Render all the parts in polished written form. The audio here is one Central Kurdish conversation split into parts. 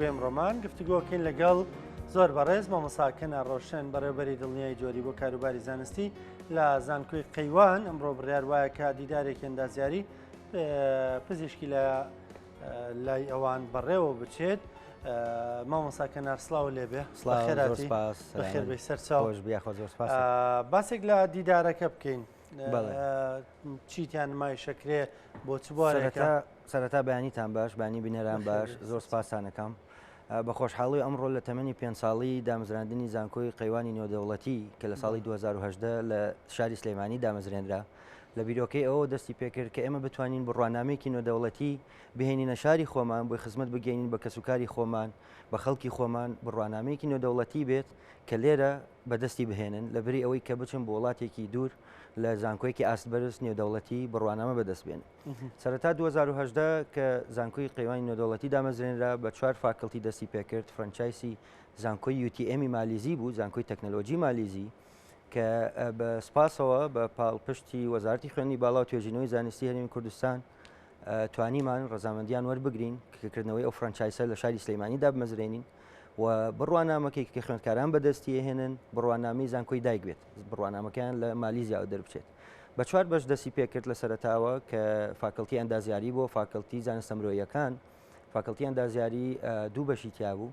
گفتوگۆی ئەمڕۆمان گفتوگۆکەین لەگەڵ زۆر بەڕێز مامۆستا کەنار ڕۆشن بەڕێوبەری دڵنیای جۆری بۆ کاروباری زانستی لە زانکۆی قەیوان. ئەمڕۆ بڕیار وایە کە دیدارێکی ئەندازیاری پزیشکی لە لای ئەوان بەڕێوە بچێت. مامۆستا کەنار سڵاو لێبێ خێراتی بەخێر بێی سەرچاو باسێک لە دیدارەکە بکەین. چیتیان نمایشەکرێ بۆ چ بوارێکە؟ سەرەتا بەیانیتان باش بانی بینەران باش زۆر سپاستانەکەم بە خۆشحاڵی ئەمڕۆ لە تەمەنی پێ ساڵی دامەزراندنی زانکۆی قەیوانی نێودەوڵەتی کە لە ساڵی 2010 لە شاری سلەیمانی دامەزرێنرا لە بیرۆکەی ئەوە دەستی پێکرد کە ئێمە بتوانین بڕوانامەیەکی نێودەوڵەتی بهێنینە شاری خۆمان بۆی خزمەت بگەینین بە کەسوکاری خۆمان بە خەڵکی خۆمان بڕوانامەیەکی نێودەوڵەتی بێت کە لێرە بەدەستی بهێنن لەبری ئەوەی کە بچن بۆ وڵاتێکی دوور لە زانکۆیەکی ئاست بەرز نێودەوڵەتی بڕوانامە بەدەست بێنن. سەرەتا 2018 کە زانکۆی قەیوانی نێودەوڵەتی دامەزرێنرا بە چوار faculty دەستی پێکرد، franchise ی زانکۆی UTM ی مالیزی بوو، زانکۆی تەکنەلۆجی مالیزی کە بە سپاسەوە بە پاڵپشتی وەزارەتی خوێندنی باڵا و توێژینەوەی زانستی هەرێمی کوردستان توانیمان ڕەزامەندیان وەربگرین کە کردنەوەی ئەو franchise ە لە شاری سلەیمانی دابمەزرێنین و بڕوانامەکەی کە خوێندکاران بەدەستی ئەهێنن بڕوانامەی زانکۆی دایک بێت بڕوانامەکەیان لە مالیزیاوە دەربچێت بە چوار بەش دەستی پێکرد لە سەرەتاوە کە faculty ئەندازیاری بۆ faculty زانستە مرۆیەکان faculty ئەندازیاری دوو بەشی تیا بوو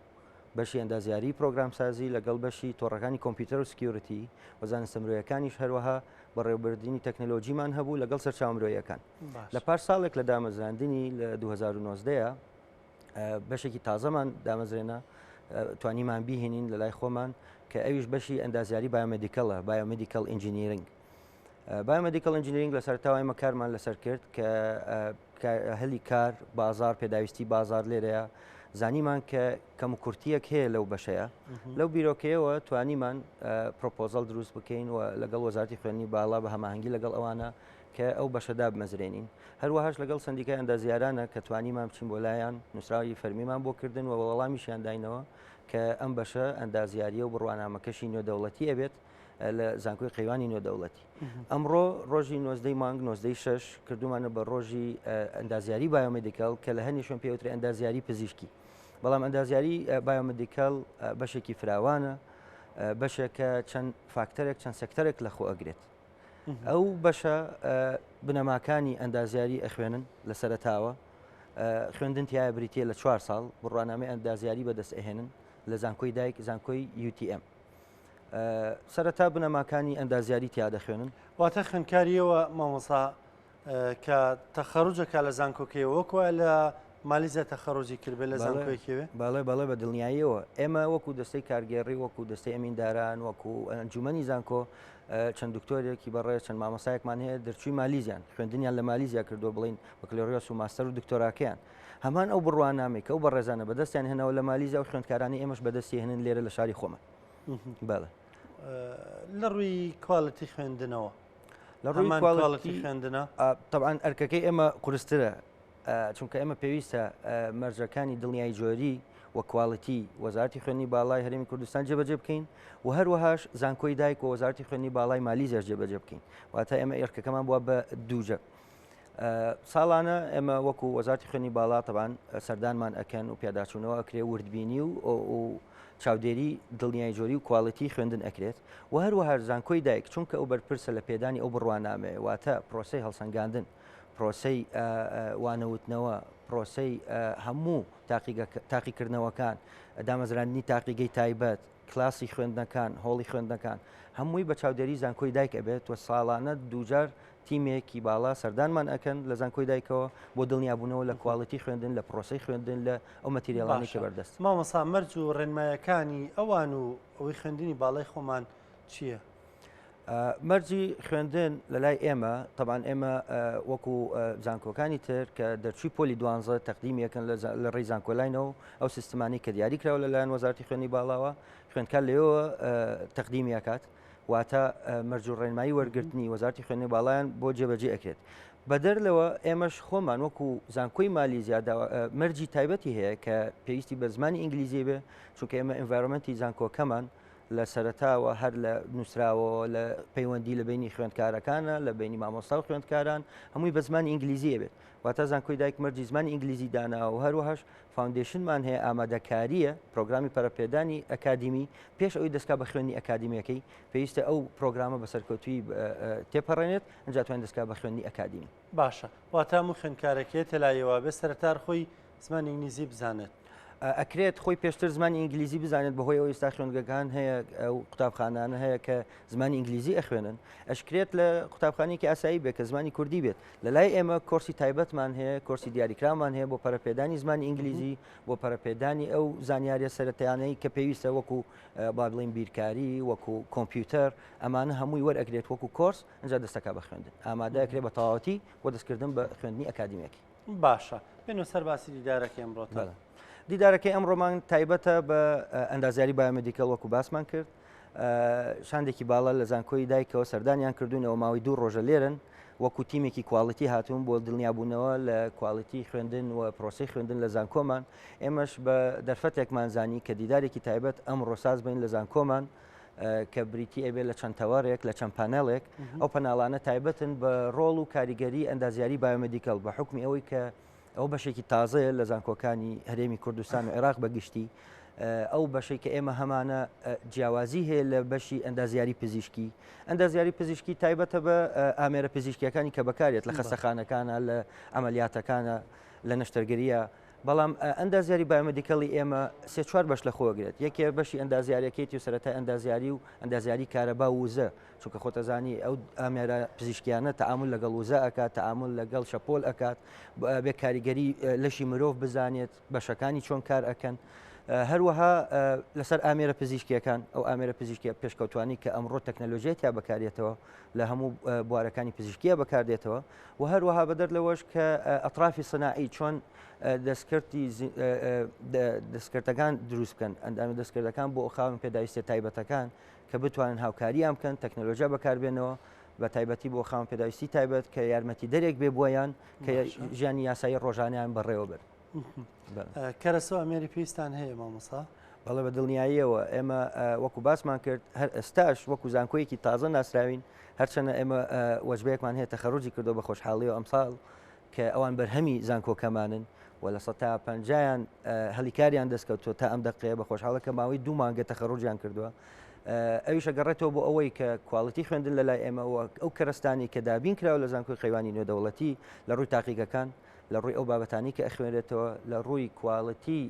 بەشی ئەندازیاری پرۆگرامسازی لەگەڵ بەشی تۆڕەکانی کۆمپیوتەر و security و زانستە مرۆیەکانیش هەروەها بەڕێوبردنی تەکنەلۆجیمان هەبوو لەگەڵ سەرچاوە مرۆیەکان لە پاش ساڵێک لە دامەزراندنی لە 2019 بەشێکی تازەمان دامەزرێنا توانیمان بیهێنین لە لای خۆمان کە ئەویش بەشی ئەندازیاری biomedical ە biomedical engineering biomedical engineering لە سەرتاوە ئێمە کارمان لەسەر کرد کە هەلی کار بازار پێداویستی بازار لێرەیە زانیمان کە کەم و کورتیەک هەیە لەو بەشەیە لەو بیرۆکەیەوە توانیمان proposal دروست بکەین و لەگەڵ وەزارتی خوێنی باڵا بە هەماهەنگی لەگەڵ ئەوانە کە ئەو بەشە دابمەزرێنین. هەروەهاش لەگەڵ سەندیکای ئەندازیارانە کە توانیمان بچین بۆ لایان، نووسراوی فەرمیمان بۆ کردن و وەڵامیشیان داینەوە کە ئەم بەشە ئەندازیارییە و بڕوانامەکەشی نێودەوڵەتی ئەبێت لە زانکۆی قەیوانی نێودەوڵەتی. ئەمڕۆ ڕۆژی نۆزدەی مانگ، نۆزدەی شەش، کردوومانە بە ڕۆژی ئەندازیاری biomedical کە لە هەنێ شوێن پێوترێ ئەندازیاری پزیشکی. بەڵام ئەندازیاری biomedical بەشێکی فراوانە، بەشێکە چەند فاکتەرێک، چەند سێکتەرێک لەخۆ ئەگرێت. ئەو بەشە بنەماکانی ئەندازیاری ئەخوێنن لە سەرەتاوە خوێندن تایە بریتە لە چوار ساڵ بڕوانامەی ئەندازیاری بەدەست ئەهێنن لە زانکۆی دایک زانکۆی UTM سەرەتا بنەماکانی ئەندازیاری تیا دەخوێنن. واتە خوێندکاریەوە مامۆسا کە تەخەروجەکە لە زانکۆکەیەوە وەک وایە لە مالیزیا تەخەروجی کردبێت لە زانکۆیەکەوێ؟ بەڵێ بەڵێ بە دڵنیاییەوە ئێمە وەکو دەستەی کارگێڕی وەکو دەستەی ئەمینداران وەکو ئەنجومەنی زانکۆ چەند دکتۆرێکی بەڕێز چەند مامۆسایەکمان هەیە دەرچووی مالیزیان خوێندنیان لە مالیزیا کردووە بڵین بەکلۆریۆس و ماستەر و دکتۆراکەیان هەمان ئەو بڕوانامەی کە ئەو بەڕێزانە بەدەستیان هێناوە لە مالیزیا و خوێندکارانی ئێمەش بەدەستی هێنن لێرە لە شاری خۆمان بەڵێ لە ڕووی quality خوێندنەوە لە ڕووی quality خوێندنە تەبعەن ئەرکەکەی ئێمە قورسترە چونکە ئێمە پێویستە مەرجەکانی دڵنیایی جۆری و quality وەزارەتی خوێندنی باڵای هەرێمی کوردستان جێبەجێ بکەین و هەروەهاش زانکۆی دایک و وەزارەتی خوێندنی باڵای مالیزیاش جێبەجێ بکەین واتە ئێمە ئێرکەکەمان بووە بە دووجە. ساڵانە ئێمە وەکو وەزارتی خوێنی باڵا تەبان سەردانمان ئەکەن و پیاداچوونەوە ئەکرێ وردبینی و و چاودێری دڵنیای جۆری و quality خوێندن ئەکرێت و هەروەها زانکۆی دایک چونکە ئەو بەرپرسە لە پێدانی ئەو بڕوانامەیە واتە پرۆسەی هەڵسەنگاندن پرۆسەی وانەوتنەوە پرۆسەی هەموو تاقیکردنەوەکان دامەزراندنی تاقیگەی تایبەت کلاسی خوێندنەکان، هۆڵی خوێندنەکان، هەمووی بە چاودێری زانکۆی دایک ئەبێت و ساڵانە دووجار تیمێکی باڵا سەردانمان ئەکەن لە زانکۆی دایکەوە بۆ دڵنیابوونەوە لە quality خوێندن، لە پرۆسەی خوێندن، لە ئەو material انەی کە باشە بەردەستن. مامۆستا مەرج و ڕێنمایەکانی ئەوان و ئەوەی خوێندنی باڵای خۆمان چییە؟ مەرجی خوێندن لە لای ئێمە تەبان ئێمە وەکو زانکۆکانی تر کە دەرچووی پۆلی دوانزە تەقدیمی یەکەن لە ڕێی زانکۆلاینەوە ئەو سیستمانی کە دیاری کراوە لەلایەن وەزارتی خوێندنی باڵاوە خوێندکار لەوێوە تەقدیمی ئەکات واتە مەرج و ڕێنمایی وەرگرتنی وەزارتی خوێندنی باڵایان بۆ جێبەجێ ئەکرێت. بەدەر لەوە ئێمەش خۆمان وەکو زانکۆی مالیزیا مەرجی تایبەتی هەیە کە پێویستی بە زمانی ئینگلیزی بێ چونکە ئێمە environment ی زانکۆکەمان لە سەرەتاوە هەر لە نووسراوەوە لە پەیوەندی لە بینی خوێندکارەکانە لە بینی مامۆستا و خوێندکاران هەمووی بە زمانی ئینگلیزیە بێت واتە زانکۆی دایک مەرجی زمانی ئینگلیزی داناوە و هەروەهاش foundation مان هەیە ئامادەکارییە پرۆگرامی پەرەپێدانی ئەکادیمی پێش ئەوی دەستکا بە خوێندنی ئەکادیمیەکەی پێویستە ئەو پرۆگرامە بە سەرکەوتووی تێپەڕێنێت ئەنجا توانێت دەستکا بە خوێندنی ئەکادیمی. باشە واتە هەموو خوێندکارێک یەتە لایەوە بێ سەرەتا خۆی زمانی ئینگلیزی بزانێت. ئەکرێت خۆی پێشتر زمانی ئینگلیزی بزانێت بەهۆی ئەوەی ئێستا خوێندگەکان هەیە ئەو قوتابخانانە هەیە کە زمانی ئینگلیزی ئەخوێنن ئەشکرێت لە قوتابخانێکی ئاسایی بێت کە زمانی کوردی بێت لە لای ئێمە کۆرسی تایبەتمان هەیە کۆرسی دیاریکراومان هەیە بۆ پەرەپێدانی زمانی ئینگلیزی بۆ پەرەپێدانی ئەو زانیاریە سەرەتایانەی کە پێویستە وەکو با بڵێین بیرکاری وەکو کۆمپیوتەر ئەمانە هەمووی وەرئەگرێت وەکو کۆرس ئەنجا دەستەکا بە خوێندن ئامادە ئەکرێت بە تەواوەتی بۆ دەستکردن بە خوێندنی ئەکادیمیەکەی. باشە بێنە سەر باسی دیدارەکەی ئەمڕۆتان. دیدارەکەی ئەمڕۆمان تایبەتە بە ئەندازیاری biomedical وەکو باسمان کرد شاندێکی باڵا لە زانکۆی دایکەوە سەردانیان کردوونەوە ماوەی دوو ڕۆژە لێرن وەکو تیمێکی quality هاتوون بۆ دڵنیابوونەوە لە quality خوێندن و پرۆسی خوێندن لە زانکۆمان ئێمەش بە دەرفەتێکمان زانی کە دیدارێکی تایبەت ئەمڕۆ ساز بین لە زانکۆمان کە بریتی ئەبێت لە چەند تەوەرێک لە چەند پانێڵێک ئەو پەناڵانە تایبەتن بە ڕۆڵ و کاریگەری ئەندازیاری biomedical بە حکمی ئەوەی کە ئەو بەشێکی تازەیە لە زانکۆکانی هەرێمی کوردستان و عێراق بە گشتی ئەو بەشەی کە ئێمە هەمانە جیاوازی هەیە لە بەشی ئەندازیاری پزیشکی ئەندازیاری پزیشکی تایبەتە بە ئامێرە پزیشکیەکانی کە بەکارێت لە خەستەخانەکانە لە عملیاتەکانە لە نەشتەرگەریە بەڵام ئەندازیاری biomedical ی ئێمە سێ چوار بەش لە خۆگرێت یەکێ بەشی ئەندازیارەکەیتی و سەرەتای ئەندازیاری و ئەندازیاری کارەبا و وزە چونکە خۆتەزانی ئەو ئامێرە پزیشکیانە تەعامول لەگەڵ وزە ئەکات تەعامول لەگەڵ شەپۆل ئەکات بێ کاریگەری لەشی مرۆڤ بزانێت بەشەکانی چۆن کار ئەکەن هەروەها لەسەر ئامێرە پزیشکیەکان ئەو ئامێرە پزیشکیە پێشکەوتوانی کە ئەمڕۆ تەکنەلۆژیای تیا بەکارێتەوە لە هەموو بوارەکانی پزیشکیە بەکاردێتەوە و هەروەها بەدەر لەوەش کە ئەطرافی سناعی چۆن دەستکردی دەستکردەکان دروست بکەن ئەندامی دەستکردەکان بۆ خاوەن پێداویستە تایبەتەکان کە بتوانن هاوکاریان بکەن تەکنەلۆژیا بەکاربێنەوە بە تایبەتی بۆ خاوەن پێداویستی تایبەت کە یارمەتیدەرێک بێ بۆیان کە ژیانی یاسایی ڕۆژانیان بەڕێوە بن. کەرەسە ئەمێری پێویستان هەیە مامۆسا؟ بەڵێ بە دڵنیاییەوە ئێمە وەکو باسمان کرد هەر ئێستاش وەکو زانکۆیەکی تازە ناسراوین هەرچەنە ئێمە وەجبەیەکمان هەیە تەخەروجی کردو بە خۆشحاڵیەوە ئەمساڵ کە ئەوان بەرهەمی زانکۆکەمانن و لە سەتا پەنجایان هەلی کاریان دەستکەوتووە تا ئەم دەقەیە بە خۆشحاڵە کە ماوەی دوو مانگە تەخەروجیان کردووە ئەویش ئەگەڕێتەوە بۆ ئەوەی کە quality خوێندن لە لای ئێمە و ئەو کەرەستانی کە دابین کراوە لە زانکۆی قەیوانی نێودەوڵەتی لە ڕووی تاقیگەکان لە ڕووی ئەو بابەتانی کە ئەخوێنرێتەوە لە ڕووی quality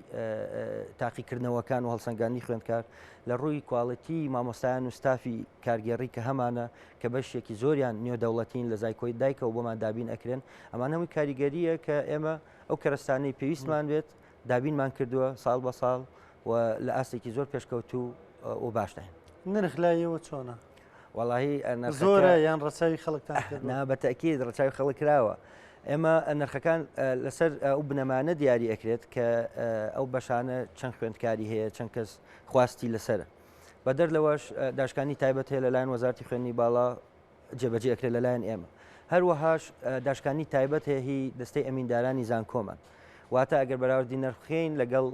تاقیکردنەوەکان و هەڵسەنگاندنی خوێندکار لە ڕووی quality مامۆستایان و ستافی کارگێڕی کە هەمانە کە بەشێکی زۆریان نێودەوڵەتین لە زانکۆی دایکەوە بۆمان دابین ئەکرێن ئەمانە هەمووی کاریگەرییە کە ئێمە ئەو کەرەستانەی پێویستمان بێت دابینمان کردووە ساڵ بە ساڵ و لە ئاستێکی زۆر پێشکەوتوو و باشداین. نرخ لای ئێوە چۆنە؟ وەڵاهی زۆرە یان ڕەچاوی خەڵکتان کردووە؟ نا بە تەئکید ڕەچاوی خەڵک کراوە. ئێمە نرخەکان لەسەر ئەو بنەمانە دیاری ئەکرێت کە ئەو بەشانە چەند خوێندکاری هەیە چەند کەس خواستی لەسەرە. بەدەر لەوەش داشکانی تایبەت هەیە لەلایەن وەزارەتی خوێندنی باڵا جێبەجێ ئەکرێت لەلایەن ئێمە. هەروەهاش داشکانی تایبەت هەیە هی دەستەی ئەمیندارانی زانکۆمان. واتە ئەگەر بەراوردی نرخ بکەین لەگەڵ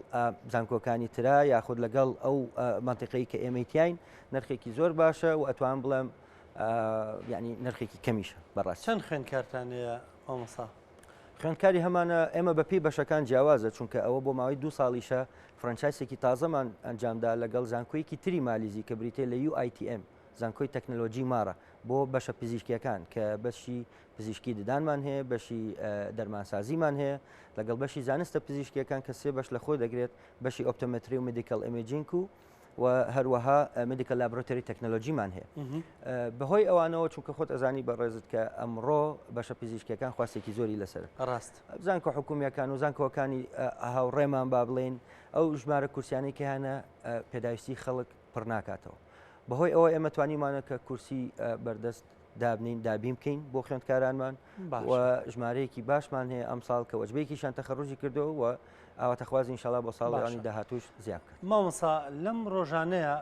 زانکۆکانی ترا یاخود لەگەڵ ئەو مەنتیقەی کە ئێمەی تیاین نرخێکی زۆر باشە و ئەتوان بڵێم یعنی نرخێکی کەمیشە بەڕاست. چەند خوێندکارتان هەیە مامۆستا؟ خوێندکاری هەمانە ئێمە بەپێی بەشەکان جیاوازە چونکە ئەوە بۆ ماوەی دوو ساڵیشە franchise ێکی تازەمان ئەنجامدا لەگەڵ زانکۆیەکی تری مالیزی کە بریتە لە UITM زانکۆی تەکنەلۆجی مارا بۆ بەشە پزیشکیەکان کە بەشی پزیشکی ددانمان هەیە بەشی دەرمانسازیمان هەیە لەگەڵ بەشی زانستە پزیشکیەکان کە سێ بەش لە خۆی دەگرێت بەشی optometry و medical imaging و و هەروەها medical laboratory technology مان هەیە بەهۆی ئەوانەوە چونکە خۆت ئەزانی بە ڕێزت کە ئەمڕۆ بەشە پزیشکیەکان خواستێکی زۆری لەسەر ڕاست زانکۆ حکومیەکان و زانکۆکانی هاوڕێمان با بڵێن ئەو ژمارە کورسیانەی کە هەنە پێداویستی خەڵک پڕ ناکاتەوە بەهۆی ئەوە ئێمە توانیمانە کە کورسی بەردەست دابنین دابین بکەین بۆ خوێندکارانمان و ژمارەیەکی باشمان هەیە ئەمساڵ کە وەجبەیەکیشان تەخەڕوجی کردەوە و ئاواتەخوازین ئینشاڵا بۆ ساڵانی داهاتووش زیاد بکات. مامۆستا لەم ڕۆژانەیە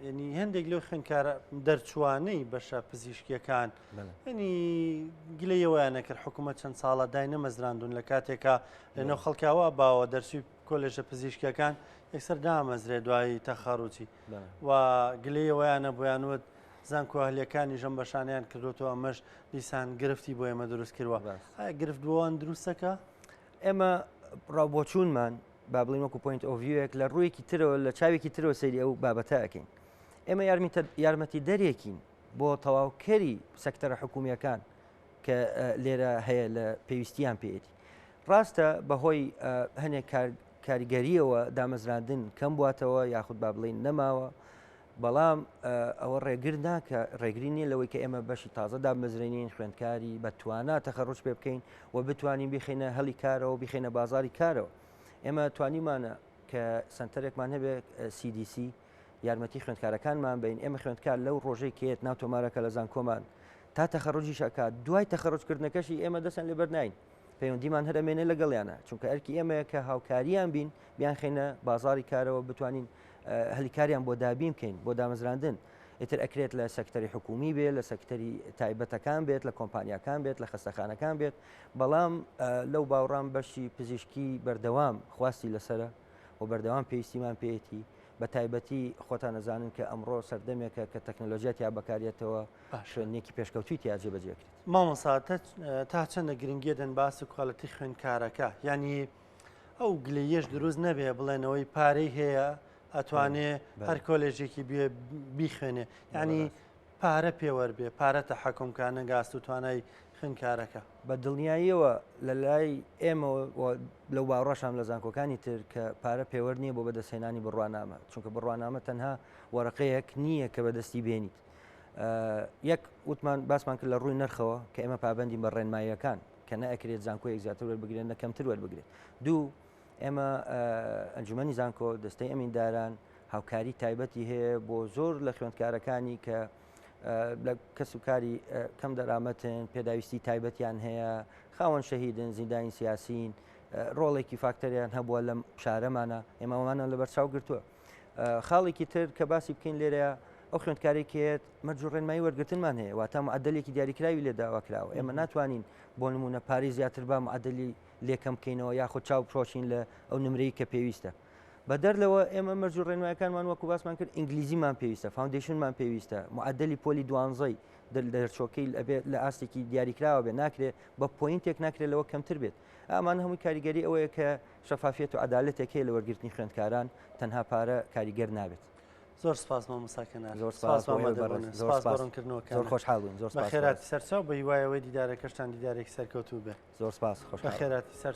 یعنی هەندێک لەو خوێندکارە دەرچوانەی بەشە پزیشکیەکان ینی گلەیەوەیان نەکرد حکوومەت چەند ساڵە دای نەمەزراندون لە کاتێکا لەنێو خەڵکاوە باوە دەرچووی کۆلێژە پزیشکیەکان یەکسەر دامەزرێ دوایی تەخەڕوجی و گلەیی ئەوەیانە بۆیان وت زانکۆ ئەهلیەکانیش ئەم بەشانەیان کردوەوە ئەمەش دیسان گرفتی بۆ ئێمە دروست کردوە ئایا گرفت بۆوان دروستەکە؟ ئێمە ڕاوبۆچوونمان با بڵین وەکو point of view ێک لە ڕوویەکی ترەوە لە چاوێکی ترەوە سەیری ئەو بابەتە ئەکەین ئێمە یارمەتی دەرێکین بۆ تەواوکەری سەکتەرە حکومیەکان کە لێرە هەیە لە پێویستیان پێیەتی ڕاستە بەهۆی هەنێک کاریگەریەوە دامەزراندن کەم بواتەوە یاخود با بڵین نەماوە بەڵام ئەوە ڕێگر ناکە ڕێگری نییە لەوەی کە ئێمە بەشی تازە دابمەزرێنین خوێندکاری بە توانا تەخەڕوج پێ بکەین و بتوانین بیخینە هەلی کارەوە بیخینە بازاری کارەوە ئێمە توانیمانە کە سنتەرێکمان هەبێ CDC یارمەتی خوێندکارەکانمان بین ئێمە خوێندکار لەو ڕۆژەی کێت ناو تۆمارەکە لە زانکۆمان تا تەخەڕوجیش ئەکات دوای تەخەڕوجکردنەکەشی ئێمە دەستیان لێ بەرناین پەیوەندیمان هەر ئەمێنێ لەگەڵیانە چونکە ئەرکی ئێمەیە کە هاوکاریان بین بیانخەینە بازاری کارەوە بتوانین هەلیکاریان بۆ دابین بکەین بۆ دامەزراندن ئیتر ئەکرێت لە سەکتەری حکومی بێت لە سەکتەری تایبەتەکان بێت لە کۆمپانیاکان بێت لە خەستەخانەکان بێت بەڵام لەو باوەڕام بەشی پزیشکی بەردەوام خواستی لەسرە و بەردەوام پێویستیمان پێیەتی بە تایبەتی خۆتان ئەزانن کە ئەمڕۆ سەردەمێکە کە تەکنەلۆژیا تیا بەکاریەتەوە خوێندنێکی پێشکەوتوی تیا جێبەجێ کرێت. مامۆستا تا چەندە گرنگیە دەن باس و quality خوێندکارەکە یعنی ئەو گلەیەش دروست نەبێ بڵێنەوەی پارەی هەیە ئەتوانێ هەر کۆلێژێکی بیخوێنێ یعنی پارە پێوەر بێ پارە تەحەکوم کا نەک ئاست و توانای خوێندکارەکە. بە دڵنیاییەوە لە لای ئێمەوە و لەو باوەڕەشام لە زانکۆکانی تر کە پارە پێوەر نییە بۆ بەدەستهێنانی بڕوانامە، چونکە بڕوانامە تەنها وەرەقەیەک نییە کە بەدەستی بێنیت. یەک وتمان باسمان کرد لە ڕووی نرخەوە کە ئێمە پابەندین بە ڕێنماییەکان کە نەئەکرێت زانکۆیەک زیاتر وەربگرێت نە کەمتر وەربگرێت. دوو ئێمە ئەنجومەنی زانکۆ دەستەی ئەمینداران هاوکاری تایبەتی هەیە بۆ زۆر لە خوێندکارەکانی کە لە کەس و کاری کەم دەرامەتن پێداویستی تایبەتیان هەیە خاوەن شەهیدن زیندانی سیاسین ڕۆڵێکی فاکتەریان هەبووە لەم شارەمانە ئێمەوانە لەبەر چاو گرتووە خاڵێکی تر کە باسی بکەین لێرە ئەو خوێندکارێکێت مەرج و ڕێنمایی وەرگتنمان هەیە واتە معدلێکی دیاریکراوی لێ داواکراوە ئێمە ناتوانین بۆ نمونە پارەی زیاتر با معدلی لێکەم بکەینەوە یاخود چاو بپۆشین لە ئەو نمرەی کە پێویستە. بەدەر لەوە ئێمە مەرج و ڕێنمایەکانمان وەکو باسمان کرد ئینگلیزیمان پێویستە، foundation مان پێویستە، معەدەلی پۆلی دوانزەی دەرچۆکەی ئەبێت لە ئاستێکی دیاریکراوە بێت، ناکرێ بە point ێک ناکرێت لەوە کەمتر بێت. ئەمانە هەمووی کاریگەری ئەوەیە کە شەفافیەت و عەدالەتێک هەیە لە وەرگرتنی خوێندکاران، تەنها پارە کاریگەر نابێت. زۆر سپاس مامۆستا کەنار. زۆر سپاس بۆ ئێوەی بەڕێز. زۆر سپاس بۆ ڕوونکردنەوەکانت. زۆر خۆشحاڵ بووین. زۆر سپاس. بەخێرهاتی سەرچاو، بە هیوای ئەوەی دیدارەکەشتان دیدارێکی سەرکەوتوو بێ. زۆر سپاس. خۆشحاڵ. بەخێرهاتی سەرچاو.